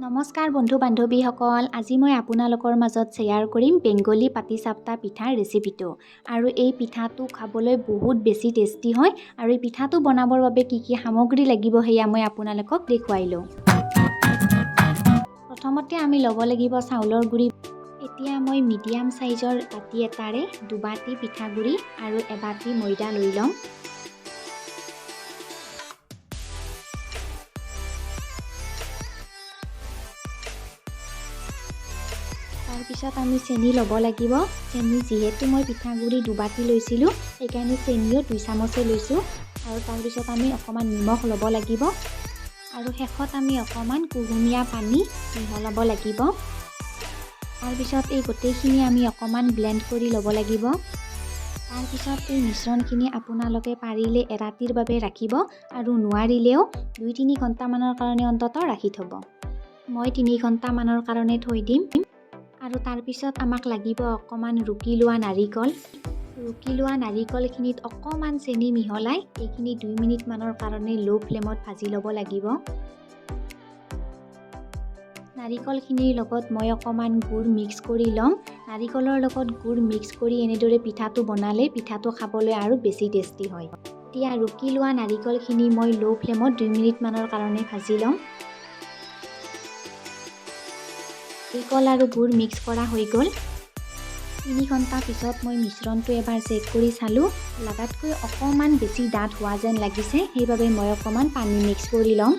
নমস্কাৰ বন্ধু বান্ধৱীসকল, আজি মই আপোনালোকৰ মাজত শ্বেয়াৰ কৰিম বেংগলী পাটিসাপটা পিঠাৰ ৰেচিপিটো। আৰু এই পিঠাটো খাবলৈ বহুত বেছি টেষ্টি হয়। আৰু এই পিঠাটো বনাবৰ বাবে কি কি সামগ্ৰী লাগিব, সেয়া মই আপোনালোকক দেখুৱাই লওঁ। প্ৰথমতে আমি ল'ব লাগিব চাউলৰ গুড়ি। এতিয়া মই মিডিয়াম চাইজৰ বাতি এটাৰে দুবাতি পিঠাগুড়ি আৰু এবাতি ময়দা লৈ ল'ম। তাৰপিছত আমি চেনি ল'ব লাগিব। চেনি, যিহেতু মই পিঠাগুড়ি দুবাতি লৈছিলোঁ, সেইকাৰণে চেনিও 2 চামুচে লৈছোঁ। আৰু তাৰপিছত আমি অকণমান নিমখ ল'ব লাগিব। আৰু শেষত আমি অকণমান কুহুমীয়া পানী মিহলাব লাগিব। তাৰপিছত এই গোটেইখিনি আমি অকণমান ব্লেণ্ড কৰি ল'ব লাগিব। তাৰপিছত এই মিশ্ৰণখিনি আপোনালোকে পাৰিলে এৰাতিৰ বাবে ৰাখিব আৰু নোৱাৰিলেও 2-3 ঘণ্টামানৰ কাৰণে অন্ততঃ ৰাখি থ'ব। মই 3 ঘণ্টামানৰ কাৰণে থৈ দিম। আৰু তাৰপিছত আমাক লাগিব অকণমান ৰুকি লোৱা নাৰিকল। ৰুকি লোৱা নাৰিকলখিনিত অকণমান চেনি মিহলাই এইখিনি 2 মিনিটমানৰ কাৰণে ল' ফ্লেমত ভাজি ল'ব লাগিব। নাৰিকলখিনিৰ লগত মই অকণমান গুড় মিক্স কৰি ল'ম। নাৰিকলৰ লগত গুড় মিক্স কৰি এনেদৰে পিঠাটো বনালে পিঠাটো খাবলৈ আৰু বেছি টেষ্টি হয়। এতিয়া ৰুকি লোৱা নাৰিকলখিনি মই ল' ফ্লেমত 2 মিনিটমানৰ কাৰণে ভাজি ল'ম। নাৰিকল আৰু গুড় মিক্স কৰা হৈ গ'ল। 3 ঘণ্টা পিছত মই মিশ্ৰণটো এবাৰ চেক কৰি চালোঁ। লাগাতকৈ অকণমান বেছি ডাঠ হোৱা যেন লাগিছে, সেইবাবে মই অকণমান পানী মিক্স কৰি ল'ম।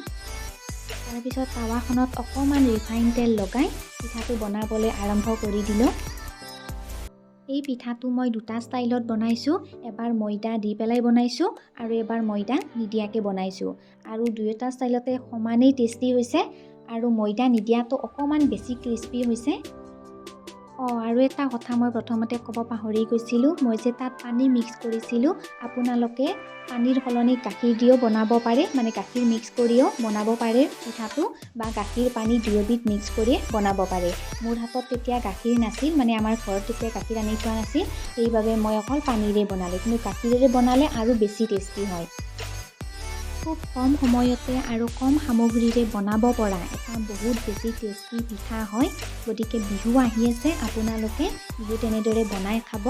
তাৰপিছত টাৱাখনত অকণমান ৰিফাইন তেল লগাই পিঠাটো বনাবলৈ আৰম্ভ কৰি দিলোঁ। এই পিঠাটো মই দুটা ষ্টাইলত বনাইছোঁ। এবাৰ ময়দা দি পেলাই বনাইছোঁ আৰু এবাৰ ময়দা নিদিয়াকৈ বনাইছোঁ। আৰু দুয়োটা ষ্টাইলতে সমানেই টেষ্টি হৈছে আৰু ময়দা নিদিয়াটো অকণমান বেছি ক্ৰিস্পি হৈছে। অঁ, আৰু এটা কথা মই প্ৰথমতে ক'ব পাহৰি গৈছিলোঁ। মই যে তাত পানী মিক্স কৰিছিলোঁ, আপোনালোকে পানীৰ সলনি গাখীৰ দিও বনাব পাৰে, মানে গাখীৰ মিক্স কৰিও বনাব পাৰে পিঠাটো বা গাখীৰ পানী দুয়োবিধ মিক্স কৰিয়ে বনাব পাৰে। মোৰ হাতত তেতিয়া গাখীৰ নাছিল, মানে আমাৰ ঘৰত তেতিয়া গাখীৰ আনি থোৱা নাছিল, সেইবাবে মই অকল পানীৰে বনালোঁ। কিন্তু গাখীৰেৰে বনালে আৰু বেছি টেষ্টি হয়। খুব কম সময়তে আৰু কম সামগ্ৰীৰে বনাব পৰা এটা বহুত বেছি টেষ্টি পিঠা হয়। গতিকে বিহু আহি আছে, আপোনালোকে বিহুত এনেদৰে বনাই খাব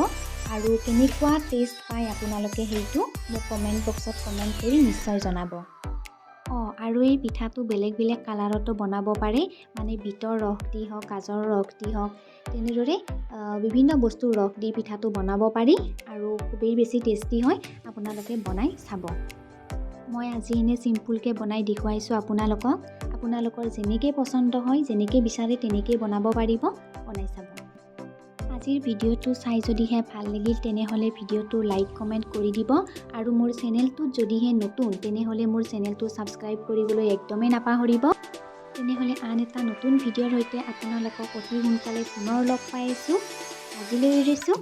আৰু কেনেকুৱা টেষ্ট পায় আপোনালোকে সেইটো মোক কমেণ্ট বক্সত কমেণ্ট কৰি নিশ্চয় জনাব। অঁ, আৰু এই পিঠাটো বেলেগ বেলেগ কালাৰতো বনাব পাৰে, মানে বিটৰ ৰস দি হওক, গাজৰৰ ৰস দি হওক, তেনেদৰে বিভিন্ন বস্তুৰ ৰস দি পিঠাটো বনাব পাৰি আৰু খুবেই বেছি টেষ্টি হয়। আপোনালোকে বনাই চাব। মই আজি এনেই চিম্পুলকৈ বনাই দেখুৱাইছোঁ আপোনালোকক। আপোনালোকৰ যেনেকৈ পচন্দ হয়, যেনেকৈ বিচাৰে, তেনেকেই বনাব পাৰিব। বনাই চাব। আজিৰ ভিডিঅ'টো চাই যদিহে ভাল লাগিল, তেনেহ'লে ভিডিঅ'টো লাইক, কমেণ্ট কৰি দিব। আৰু মোৰ চেনেলটোত যদিহে নতুন, তেনেহ'লে মোৰ চেনেলটো ছাবস্ক্ৰাইব কৰিবলৈ একদমেই নাপাহৰিব। তেনেহ'লে আন এটা নতুন ভিডিঅ'ৰ সৈতে আপোনালোকক অতি সোনকালে পুনৰ লগ পাই আছোঁ। আজিলৈ এৰিছোঁ।